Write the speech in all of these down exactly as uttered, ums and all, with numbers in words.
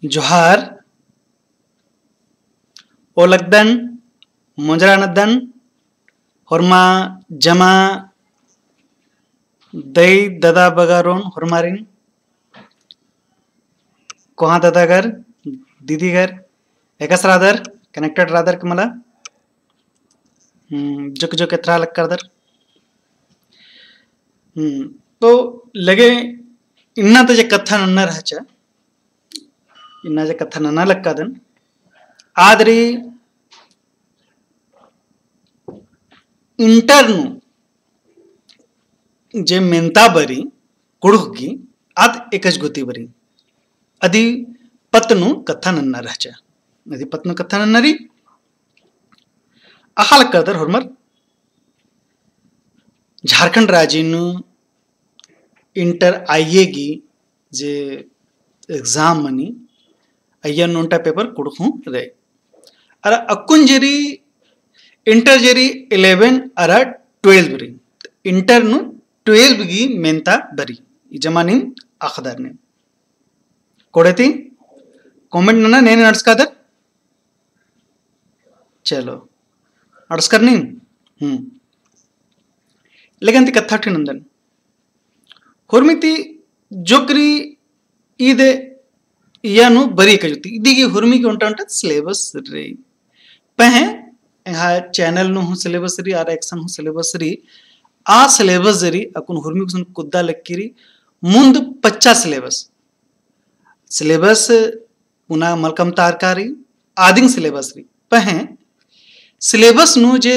जोहार। ओलगदन, मोंजरा नन्दन, होरमा जमा दई ददा बगारोन होरमारिन, कोहाँ ददागर, दीदीगर, एकासे रअदर, connected रअदर का मला, हम्म, जोक जोक एथरा लक्करदर। हम्म, तो लगे इन्ना ता जे कत्था नन्ना रहचा, इन्ना जे कत्था नन्ना लक्कादन, आद रई इंटर नू जे मेन्ता बरी कुँड़ुख़ गही, आद एकच गुती बरी। अदी पत्त नू कत्था नन्ना रहचा। अदी पत्त नू कत्था नन्ना रई। अख़आ लक्करदर होरमर झारखंड राजी नू इंटर आईए गही जे exam मनी, अइय्या नू ओन्टा paper कुँड़ुख़ हूँ रई। अरा अक्कुन जे रई, इंटर जे रई eleven अरा twelve रई। इंटर नू twelve गही मेन्ता बरी। ई जमा नीम अख़दर नीम। कोड़े ती comment नना, ने ने अंड़सकादर। चलो। अंड़सकर नीम? हम्म। लेकिन ती कत्था ठी नन्दन। होरमी ती जोकरी ईद इय्या नू बरी का जुती। इदी गही होरमी गही ओन्टा ओन्टा syllabus रई। पहें एंग्है channel नू हूँ syllabus रई, आर एकसन हूँ syllabus रई। आ syllabus जे रई अक्कुन होरमी गुसन कुद्दा लक्की रई। मुन्द पच्चा syllabus। Syllabus पुना मलकम तारका रई, आदिंग syllabus रई। पहें syllabus नू जे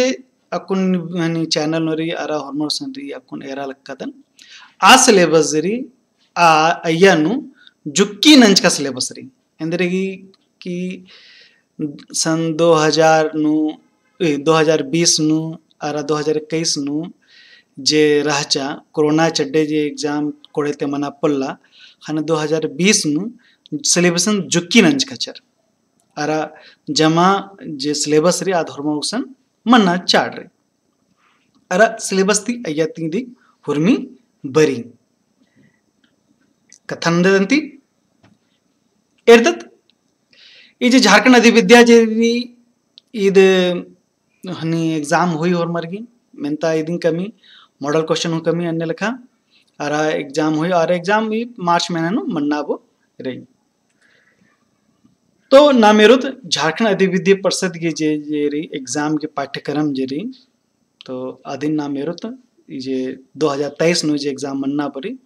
अक्कुन हनी channel नू रई, अरा होरमर गुसन रई, अक्कुन एरा लक्कादन। आ syllabus जे रई, आ अइय्या नू जुक्की नंजका syllabus रई। एन्देरगे कि सन दो हजार नू, ए, दो हजार बीस नू, अरा दो हजार इक्कीस नू जे रहचा, कोरोना चड्डे जे exam कोड़े ती मना पोल्ला, ख़ने दो हजार बीस नू syllabus जुक्की नंजका चर। अरा जमा जे syllabus रई आद होरमर गुसन मन्ना चाड़ रई। अरा syllabus ती अइय्या ती इदी होरमी बरी। कत्था नन्ददन ती एरदत, ई जे झारखंड अधिविद्या जे रई, ईद हनी exam हुई होरमर गही, मेन्ता इदिंग कमी, model question हूँ कमी, अन्ने लेखा, अरा exam हुई, अरा exam ई मार्च महीना नू मन्ना बो रई। तो नाम एरोत झारखंड अधिविद्या परिषद गही जे, जे रई exam गही पाठ्यक्रम जे रई, तो अदिन नाम एरोत, ई जे दो हजार तेईस नू जे exam मन्ना बरी।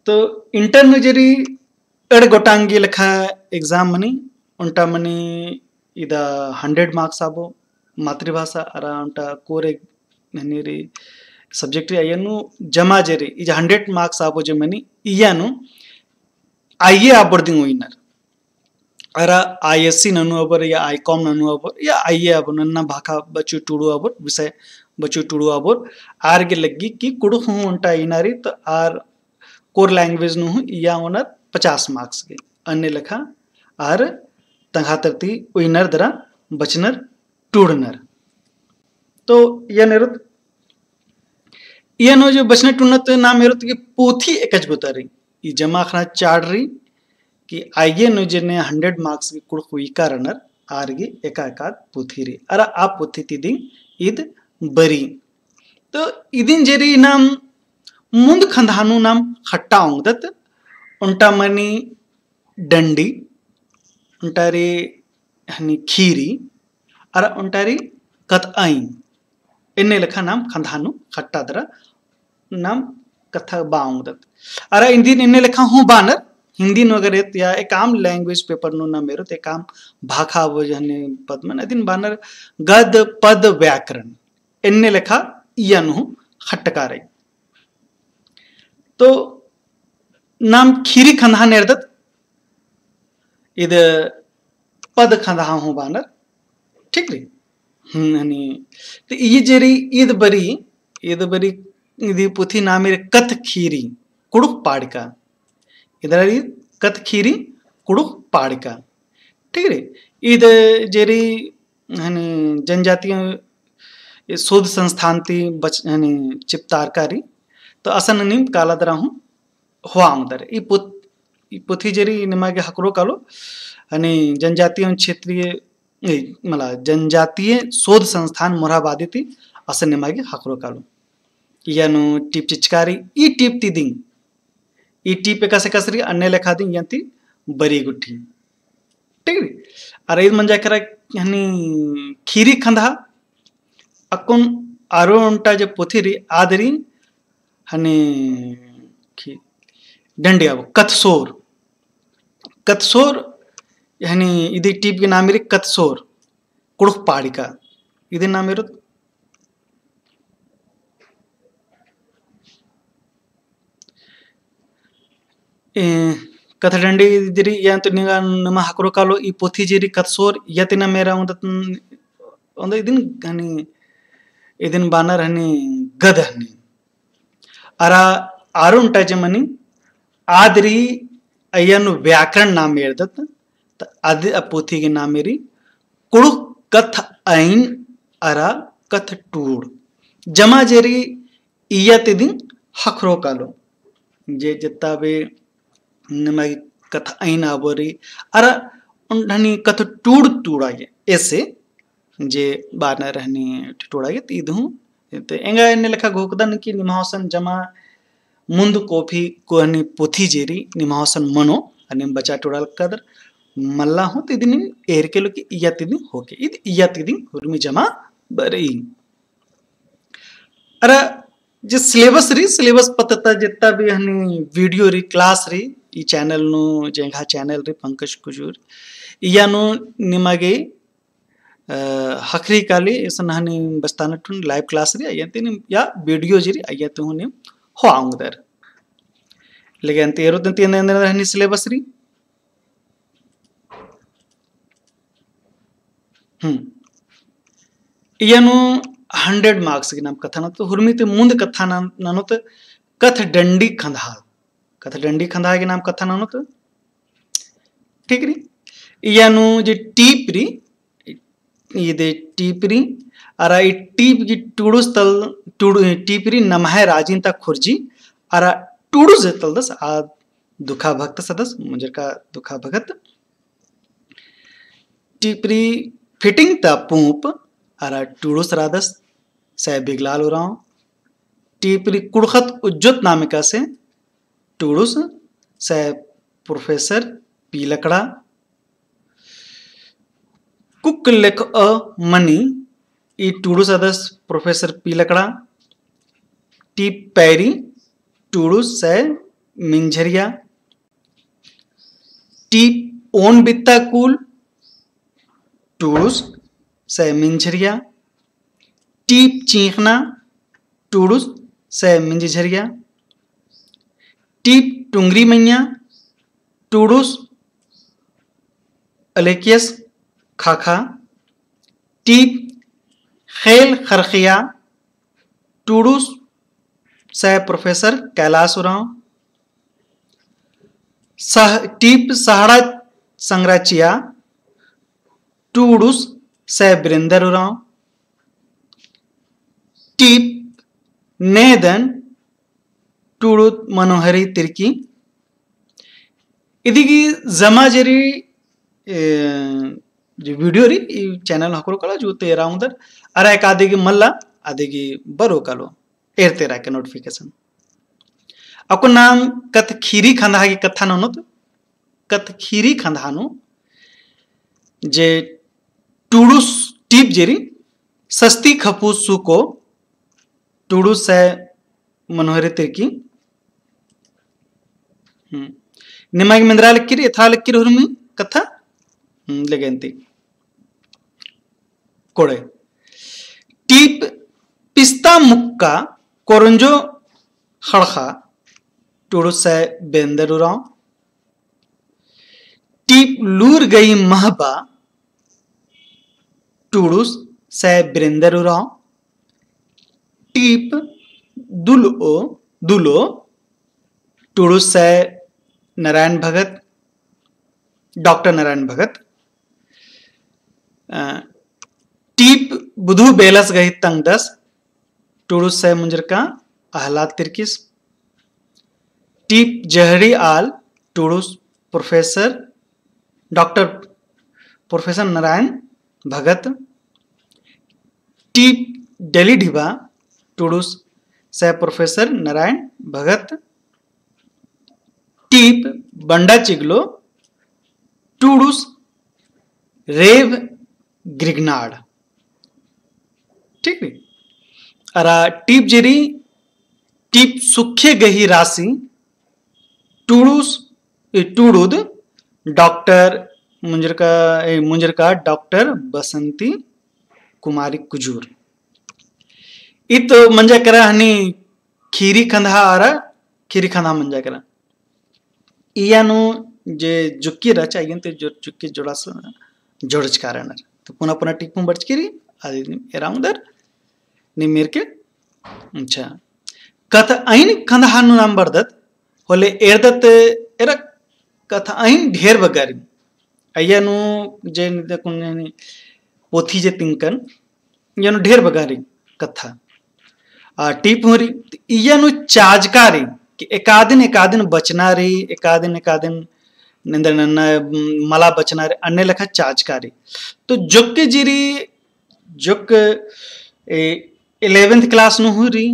तो इंटर नू जे रई एंड़ गोटांग गही लेखा exam मनी, ओन्टा मनी इदा hundred marks आबो, मातृभाषा अरा ओन्टा core हनी रई subject रई, अइय्या नू जमा जे रई, ई जे hundred marks आबो जे मनी, इय्या नू आईए आबोर दिम उइनर। अरा आईएससी ननू आबोर या आईकॉम ननू आबोर या आईए आबोर, नन्ना भाखा बचु टुड़ू आबोर, विषय बचु टुड़ू आबोर, आर गे लग्गी कि कुँड़ुख़ हूँ ओन्टा इना रई, तो आर core language नू हूँ इय्या ओनर पचास marks गे। अन्ने लेखा आर तंग्है तरती उइनर दरा बचनर टुड़नर। तो इय्या नू एरोत, इय्या नू जे बचनर टुड़नर तो नाम एरोत कि पोथी एकच गुता रई। ई जमा अख़ना चाड़ रई कि आईए नू जे ने hundred marks गे कुँड़ुख़ उइका रअनर, आर गे एका एकाद पोथी रई। अरा आ पोथी ती इदिंग ईद बरी। तो इदिन जे रई नाम मुन्द खंदहा नू नाम खट्टा ओंगदत, ओन्टा मनी डंडी, ओन्टा रई हनी खीरी, अरा ओन्टा रई कतअई। एन्ने लेखा नाम खंदहा नू खट्टा दरा नाम कत्था बआ ओंगदत। अरा इदिन एन्ने लेखा हूँ बानर, हिंदी नू अगर एत या एकअम language paper नू नाम एरोत, एकअम भाखा आबो जे हनी पद मनी, अदिन बानर गद पद व्याकरण। एन्ने लेखा इय्या नू हूँ खट्टका रई। तो नाम खीरी खंदहा नू एरदत, ईद पद खंदहा हूँ बानर, ठीक रई? हम्म, हनी। तो ई जे रई, ईद बरी, ईद बरी, इदी पोथी नाम रई कत खीरी कुँड़ुख़ पाड़का। इदरा रई कत खीरी कुँड़ुख़ पाड़का। ठीक रई? ईद जे रई, हनी जनजातीय शोध संस्थान ती बच-, हनी चिपतारका रई। तो असन नीम काला दरा हूँ होआ ओंगदर। ई पुत-, ई पोथी जे रई निमा गे ख़क्खरो कालो, हनी जनजातीय एवं क्षेत्रीय, ए, मला जनजातीय शोध संस्थान मोरहाबादी ती असन निमा गे ख़क्खरो कालो। इया नू टीप चिचका रई, ई टीप ती दिम, ई टीप एकासे एकासे रई, अन्ने लेखा दिम इया ती बरई गुट्ठी। ठीक रई? अरा ईद मंजा केरा हनी खीरी खंदहा, अक्कुन आरो ओन्टा जे पोथी रई, आद रई हनी खी-, डंडी आबो, कथसोर। कथसोर, हनी इदी टीप गे नामे रई कथसोर, कुँड़ुख़ पाड़िका। इदी नामे रई ए, कथडंडी जे रई, इया ती निमा ख़क्खरो कालो, ई पोथी जे रई कथसोर, इया ती नाम एरा ओन्द, ओन्द इदिन हनी, इदिन बानर हनी गद हनी। अरा आरो ओन्टा जे मनी, आद रई अइय्या नू व्याकरण नाम एरदत, त अद आ पोथी गे नामे रई कुँड़ुख़ कत्थ अइन अरा कत्थ टूड़। जमा जे रई इया ती दिम ख़क्खरो कालो। जे जेत्ता बे निमा गे कत्थ अइन आबो रई, अरा ओन्टा हनी कत्थ टूड़ टूड़ा गे, एसे जे बानर हनी टूड़ा गे, त ईद हूँ। ते एंगा एन्ने लेखा घोखदन कि निम्है गुसन जमा मुन्द कोफी को हनी पोथी जे रई निम्है गुसन मनो, अनिम बचा टूड़ा लगदर, मल्ला हूँ, त इदिन एरके लो कि इया ती दिम होके, ईद इया ती दिम हुरमी जमा बरई। अरा जे syllabus रई, syllabus पत्त ता जेत्ता बे हनी video रई, class रई, ई channel नू, जे एंग्है channel रई पंकज कुजूर, इया नू निमा गे, अ, ख़क्खरी काली, इसन हनी बस्ताना ठुन live class रई, अइय्या ती निम, या video जे रई, अइय्या ती हूँ निम होआ ओंगदर। लेकिन अन्ती एरो तन्ती एन्देर एन्देर हनी syllabus रई। हम्म। इया नू hundred marks गे नाम कत्था ननोत, हुरमी ती मुन्द कत्था नन-, ननोत कत्थ डंडी खंदहा। कत्थ डंडी खंदहा गे नाम कत्था ननोत। ठीक रई? इया नू जे टीप रई, इदे टीप रई, अरा ई टीप गे टूड़ुस तल, टूड़-, टीप रई नम्है राजिन ता खुर्जी, अरा टूड़ुस जे तलदस आ दुखा भगत सदस, मुंजरका दुखा भगत। टीप रई फिटिंग ता पूंप, अरा टूड़ुस रअदस सै बिगलाल उराँव। टीप रई कुँड़ुख़त उज्जोत नाम एकासे, टूड़ुस सै professor पी लकड़ा। कुक लेखअ मनी, ई टूड़ुस रअदस professor पी लकड़ा। टीप पैरी, टूड़ुस सै मिंझरिया। टीप ओन बित्ता कूल, टूड़ुस सै मिंझरिया। टीप चींख़ना, टूड़ुस सै मिंझझरिया। टीप टुंगरी मइय्याँ, टूड़ुस अलेकियस खाखा। टीप ख़ेल ख़रख़िया, टूड़ुस सै professor कैलास उराँव। सह-, टीप सहड़ा संगरा चिया, टूड़ुस सै बिरेंदर उराँव। टीप नेदन, टूड़ुस मनोहरी तिर्की। इदिगी जमा जे रई, ए, जे video रई, ई channel ख़क्खरो कालो, जो ते एरा ओंगदर, अरा एका अदिगी मल्ला, अदिगी बरओ कालो, एरते रअके notification। अक्कुन नाम कत्थ खीरी खंदहा गे कत्था ननोत, कत्थ खीरी खंदहा नू जे टूड़ुस टीप जे रई, सस्ती खपू सुको, टूड़ुस सै मनोहरी तिर्की। हम्म। निमा गे मेंदरा लक्की रई, एथरा लक्की रई हुरमी कत्था? हम्म, लेगेन्ती। कोड़े। टीप पिस्ता मुक्का कोरंजो ख़ड़ख़ा, टूड़ुस सै बेंदर उराँव। टीप लूर गई महबा, टूड़ुस सै बिरेंदर उराँव। टीप दुलओ, दुलो, टूड़ुस सै नारायण भगत, डॉक्टर नारायण भगत। अ, टीप बुधु बेलस गही तंगदस, टूड़ुस सै मुंजरका अहलाद तिर्किस। टीप जहड़ी आल, टूड़ुस प्रोफेसर डॉक्टर प्रोफेसर नारायण भगत, टीप डेली ढिबा टुडुस सै प्रोफेसर नारायण भगत, टीप बंडा चिगलो टुडुस रेव ग्रिगनाड़। ठीक रई। अरा टीप जे रई, टीप सुखे गही रासी टुडुस, ए, टुडुद डॉक्टर मुंजरका, ए, मुंजरका डॉक्टर बसंती कुमारी कुजूर। इत मंजा केरा हनी खीरी खंदहा अरा खीरी खंदहा मंजा केरा। इया नू जे जुक्की रहचा, इयन ते जो-, जुक्की जोड़ास जोड़चका रअनर। तो पुना पुना टीप हूँ बरचकी रई, अदिन एरा ओंगदर, नीम एरके। अच्छा। कत्थअइन खंदहा नू नाम बरदत, होले एरदत एरा कत्थअइन ढेर बग्गे रई। अइया नू जे निदकुन यानी पोथी जे तिंकन, इया नू ढेर बग्गे रई कत्था। आ, टीप हूँ रई, तो इया नू चाजका रई, कि एकादिन एकादिन बचना रई, एकादिन एकादिन निंदर नन्ना, उम, मला बचना रई, अन्ने लेखा चाजका रई। तो जोक्के जे रई, जोक, ए, eleventh class नू हूँ रई,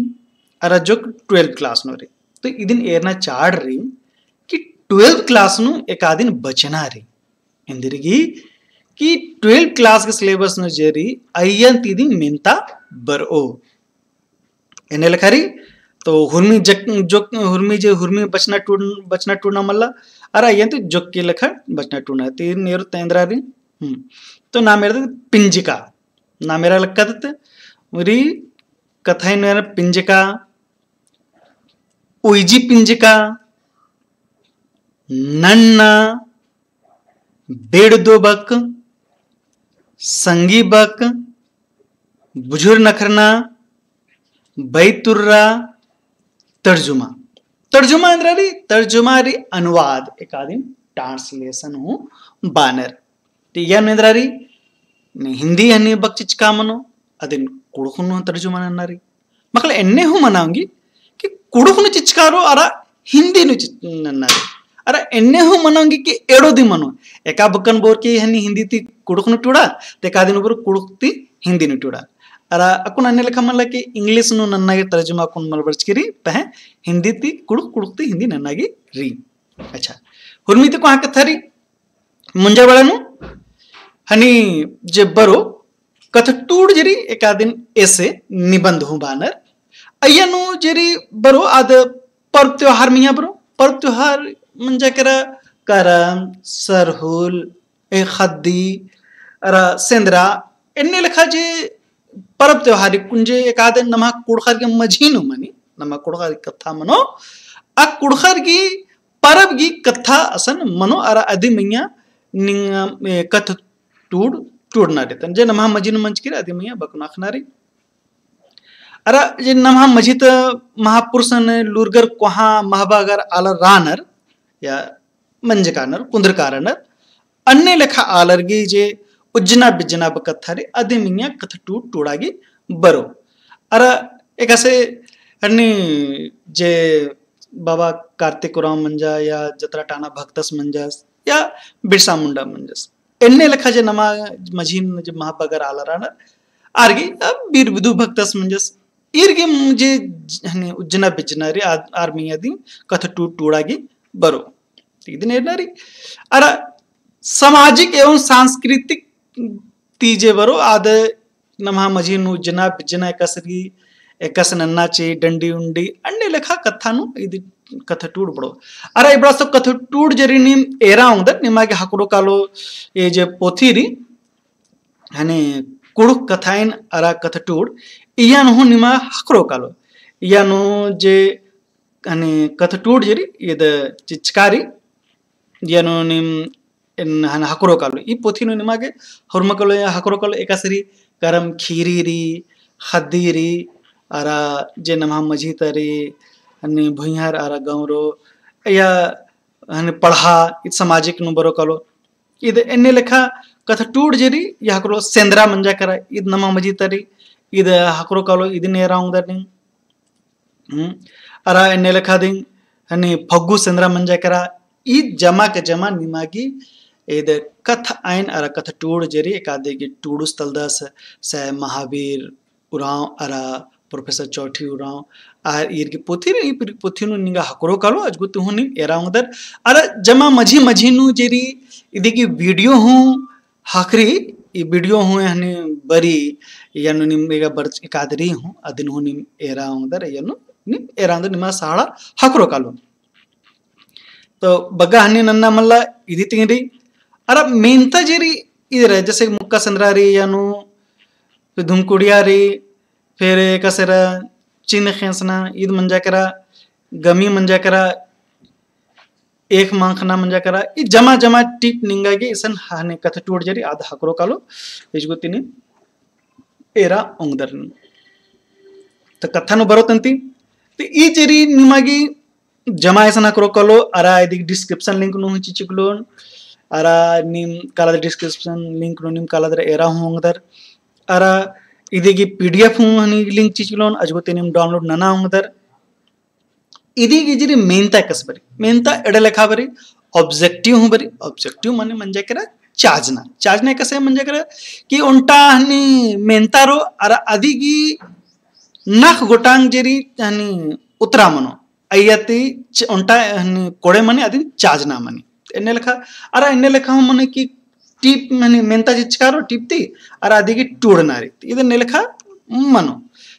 अरा जोक twelfth class नू रई। तो इदिन एरना चाड़ रई, कि twelfth class नू एकादिन बचना रई। एन्देरगे कि twelfth class के syllabus नू जे रई, अइयन ती इदिन मेन्ता बरओ। एन्ने लेखा रई, तो हुरमी जक-, जोक-, हुरमी जे हुरमी बचना टूड़-, बचना टूड़ना मल्ला, अरा अइयन ती जोक्की लेखा बचना टूड़ना। तो इदिन एरोत एन्दरा रई, हम्म। तो नाम एरदत पिंजका। नाम एरा लक्कादत, उरी कत्थाइन एरा पिंजका, उइजी पिंजका, नन्ना, बेड़दो बक, संगी बक, बुझुर नखरना, बैतुर्रा, तर्जुमा। तर्जुमा एन्दरा रई, तर्जुमा रई अनुवाद, एकादिन translation हूँ बानर। तो इया नू एन्दरा रई, हिंदी हनी बक चिचका मनो, अदिन कुँड़ुख़ नू तर्जुमा नन्ना रई। मखले एन्ने हूँ मना ओंगी कि कुँड़ुख़ नू चिचका रओ अरा हिंदी नू चिच-, नन्ना रई। अरा एन्ने हूँ मना ओंगी कि एड़ो दिम मनो। एका बकन बओर कि हनी हिंदी ती कुँड़ुख़ नू टूड़ा, ते एकादिन बओर कुँड़ुख़ ती हिंदी नू टूड़ा। अरा अक्कुन अन्ने लेखा मल्ला कि English नू नन्ना गे तर्जुमा अक्कुन मल बरचकी रई, पहें हिंदी ती कुँड़ुख़, कुँड़ुख़ ती हिंदी नन्ना गे रई। अच्छा, हुरमी ती कोहाँ कत्था रई, मुंजा बड़ा नू हनी जे बरो कत्थटूड़ जे रई एकादिन essay निबंध हूँ बानर। अइया नू जे रई बरो आद पर्व त्योहार मइय्याँ बरो, पर्व त्योहार मंजा केरा करम, सरहुल, ए ख़द्दी, अरा सेंदरा, एन्ने लेखा जे परब त्योहार कुन जे एकादे नम्हा कुँड़ुख़र गे मझी नू मनी, नम्हा कुँड़ुख़र गे कत्था मनो, आ कुँड़ुख़र गे परब गे कत्था असन मनो, अरा अदी मइय्याँ निंग, ए, कत्थटूड़ टूड़ना रेतन। जे नम्हा मझी नू मंजकी रई, अदी मइय्याँ बकना अख़ना रई। अरा जे नम्हा मझी ता महापुरुषन लूरगर कोहाँ महबागर आलर रानर, या मंजका रअनर, कुन्दरका रअनर, अन्ने लेखा आलर गे जे उज्जना बिज्जना बअ कत्था रई, अदी मइय्याँ कत्थटूड़ टूड़ा गे बरो। अरा एकासे हनी जे बाबा कार्तिक उराँव मंजा या जतरा टाना भक्तस मंजस या बिरसा मुंडा मंजस। एन्ने लेखा जे नम्हा मझी नू जे महाबागर आलर रानर, आर गे अब बीर बिधु भक्तस मंजस। ईर गे जे हनी उज्जना बिज्जना रई, आ-, आर मइय्याँ दिम कत्थटूड़ टूड़ा गे बरो। इदिन एरना रई। अरा सामाजिक एवं सांस्कृतिक ती जे बरो आद नम्हा मझी नू उज्जना बिज्जना एकासे रई, एकासे नन्ना ची, डंडी उंडी, अन्ने लेखा कत्था नू इदी कत्थटूड़ बड़ो। अरा इबड़ा सो कत्थटूड़ जे रई नीम एरा ओंगदर, निमा गे ख़क्खरो कालो ए जे पोथी रई, हनी कुँड़ुख़ कत्थाइन अरा कत्थटूड़, इया नू हूँ निमा ख़क्खरो कालो। इया नू जे हनी कत्थटूड़ जे रई, इद चिचका रई, इया नू नीम एन हन ख़क्खरो कालो। ई पोथी नू निमा गे हुरमकलो या ख़क्खरो कालो एकासे रई करम ख़ीरी रई, ख़द्दी रई, अरा जे नम्हा मझी ता रई, हनी भुइँहर अरा गउँरो, या हनी पड़हा, इद सामाजिक नू बरो कालो। इद एन्ने लेखा कत्थटूड़ जे रई, या ख़क्खरो सेंदरा मंजा केरा, इद नम्हा मझी ता रई, इद ख़क्खरो कालो, इदिन एरा ओंगदर नीम। हम्म। अरा एन्ने लेखा दिम, हनी फग्गु सेंदरा मंजा केरा, ई जमा के जमा निमा गे ईद कत्थ आइन अरा कत्थ टूड़ जे रई, एकादे गे टूड़ुस तलदस, से महावीर उराँव अरा प्रोफेसर चौठी उराँव, आर ईर गे पोथी रई, ई पोथी नू निंगा हकरो कालो, अजगो ती हूँ नीम एरा ओंगदर। अरा जमा मझी मझी नू जे रई, इदी गे video हूँ हकरी, ई video हूँ हनी बरी, इय्या नू नीम एका बरचकादरी हूँ, अदिन हूँ नीम एरा ओंगदर, इय्या नू नीम एरा ओंगदर, निमा सहाड़ा हकरो कालो। तो बग्गे हनी नन्ना मल्ला इदी तिंगरी। अरा मेन्ता जे रई इदरा, जैसे मुक्का संद्रा रई इय्या नू, फिर धुमकुड़िया रई, फिर एकासे एरा चिन्ह खेंसना, ईद मंजा केरा, गमी मंजा केरा, एख मांखना मंजा केरा, ई जमा जमा टीप निंगा गे इसन हनी कत्थ टूड़ जे रई आद हकरो कालो, इजगो ती नीम एरा ओंगदर। तो कत्था नू बरो तन्ती, तो ई जे रई निमा गे जमा इसन हकरो कालो, अरा इदी गे description link नू हूँ चिचकलोन, अरा नीम कालादर description link नू नीम कालादर एरा हूँ ओंगदर, अरा इदी गे PDF हूँ हनी link चिचकलोन, अजगो ती नीम download नना ओंगदर। इदी गे जे रई मेन्ता एकासे बरी, मेन्ता एड़े लेखा बरी, objective हूँ बरी, objective मने मंजा केरा चाजना, चाजना एकासे मंजा केरा कि ओन्टा हनी मेन्ता रओ अरा अदी गे नख गोटांग जे रई हनी उत्तरा मनो, अइय्या ती च-, ओन्टा हनी कोड़े मनी अदिन चाजना मनी। एन्ने लेखा, अरा एन्ने लेखा हूँ मने कि टीप मने मेन्ता चिचका रओ टीप ती, अरा अदी गे टूड़ना रई। ईद एन्ने लेखा मनो।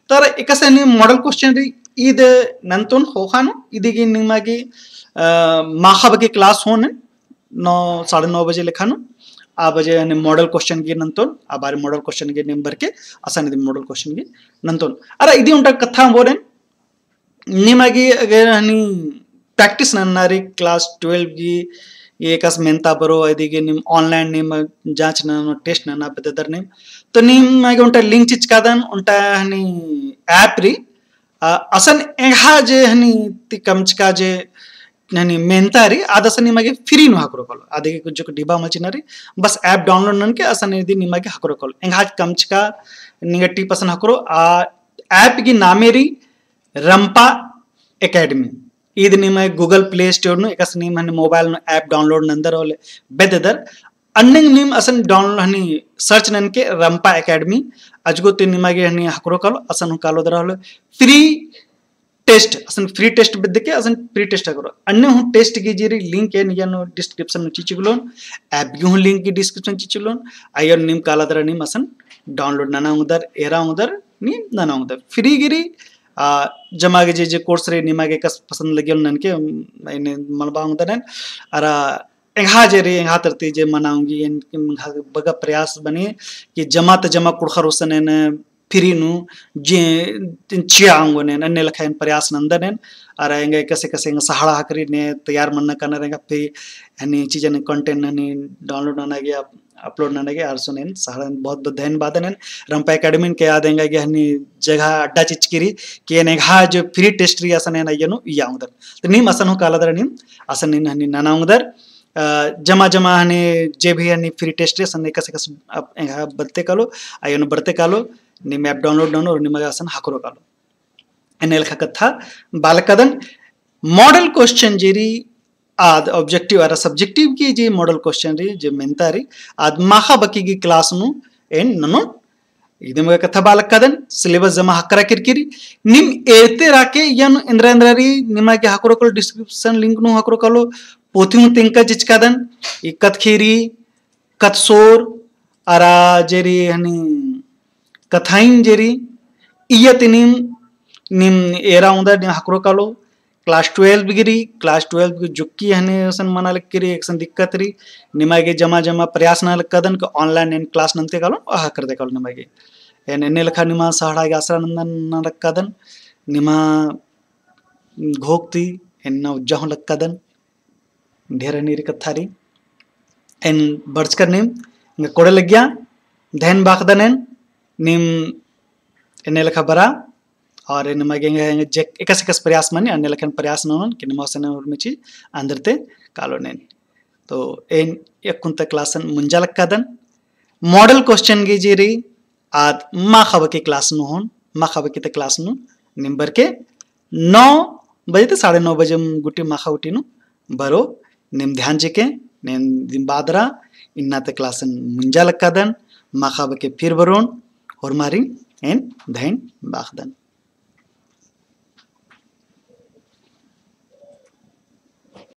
तो अरा एकासे हनी model question रई, ईद नन्तोन ख़ोख़ा नू, इदी गे निमा गे, अ, माख़ा बग्गे class होन, नौ, साढ़े नौ बजे लेखा नू, आ बजे हनी model question गे नन्तोन, आ बारी model question गे नीम बरके, असन इदी model question गे नन्तोन। अरा इदी ओन्टा कत्था बोरेन, निमा गे अगर हनी practice नन्ना रई class twelve गे, एकासे मेन्ता बरो, इदी गे नीम online नीम जाँच नना, test नना बेद्ददर नीम। तो निमा गे ओन्टा link चिचकादन, ओन्टा हनी app रई, अ, असन एंग्हा जे हनी ती कमचका जे हनी मेन्ता रई, आद असन निमा गे free नू हकरो कालो। आद गे कुछ जो डिब्बा मल चिअना रई, बस app download ननके असन इदी निमा गे हकरो कालो। एंग्हा कमचका निंगा टीप असन हकरो, आ app गे नामे रई रंपा Academy। ईद निमा गे Google Play Store नू एकासे नीम हनी mobile नू app download नन्दर होले बेद्ददर। अन्नेम नीम असन download हनी search ननके रंपा Academy, अजगो ती निमा गे हनी हकरो कालो, असन हूँ कालोदर होले free test, असन free test बेद्दके असन free test हकरो। अन्ने हूँ test गे जे रई link एन इय्या नू description नू चिचकलोन, app गे हूँ link गे description चिचकलोन, अइय्या नू नीम कालादर नीम असन download नना ओंगदर, एरा ओंगदर, नीम नना ओंगदर। Free गे रई, आ, जमा गे जे, जे course रई निमा गे एकासे पसंद लगियो ननके, एन्ने मनबआ ओंगदर एन, अरा एंग्हा जे रई, एंग्हा तरती जे मना ओंगी, एन, एंग्हा बग्गे प्रयास मनी कि जमा ता जमा कुँड़ुख़र गुसन एन free नू जे चिआ ओंगोन एन, अन्ने लेखा एन प्रयास नन्दन एन, अरा एंगा एकासे एकासे एंगा सहाड़ा हकरी ने तैयार मन्ना कानर एंगा फिर हनी चीजन content हनी download नना गे, up-, upload नना गे, आर सुन एन सहाड़ा बहुत बहुत धन्यवाद एन, रंपा Academy के आद एंगा गे हनी जगह अड्डा चिचकी रई कि एन एंग्हा जो free test रई असन एन इय्या नू इया ओंगदर। तो नीम असन हूँ कालादर नीम, असन नीम हनी नना ओंगदर, अ, जमा जमा हनी जे भी हनी free test रई, असन एकासे एकासे अब एंगा बरते कालो, अइय्या नू बरते कालो, नीम app download ननो, निमा गे असन हकरो कालो। एन्ने लेखा कत्था बआ लगदन। Model question जे रई, आद objective अरा subjective गे जे model question रई, जे मेन्ता रई, आद माख़ा बकी गे class नू एन ननोन। इदे मगा कत्था बआ लगदन, syllabus जमा हकरा केरकी रई। नीम एरते रअके इय्या नू एन्द्रा एन्द्रा रई, निमा गे हकरो कालो, description link नू हकरो कालो, पोथी हूँ तेंगका चिचकादन, ई कत्थख़ेरी, कत्थसोर, अरा जे रई हनी कत्थाइन जे रई, इय्या ती नीम, नीम एरा ओंगदर, नीम हकरो कालो, class twelve गे रई, class twelve गे जुक्की हनी असन मना लगकी रई, एकसन दिक्कत रई, निमा गे जमा जमा प्रयास नना लगदन कि online एन class नन्ते कालो, अहा करदे कालो निमा गे। एन एन्ने लेखा निमा सहाड़ा गे आसरा नन्ना लगदन, निमा घोख ती एन्ना उज्जा हूँ लगदन। ढेर हनी रई कत्था रई। एन बरचकर नीम, एंगा कोड़े लगिया, धैन बाखदन एन, नीम एन्ने लेखा बरा, और एन मगे एंगा जे एकासे एकासे प्रयास मनी, अन्ने लेखन प्रयास ननोन, कि निमा असन उर्मी चीज अंदरते कालोन एन। तो एन यक्कुन ता class एन मुंजा लगदन। Model question गे जे रई, आद माख़ा बकी class नू होन, माख़ा बकी ता class नू नीम बरके नौ बजे ती साढ़े नौ बजे गुटी माख़ा गुटी नू बरो नीम ध्यान चिके, नीम दिम बादरा, इन्ना ता class मुंजा लक्कादन, माख़ा बके फिर बरोन, होरमारिन एन धइन बाख़दन।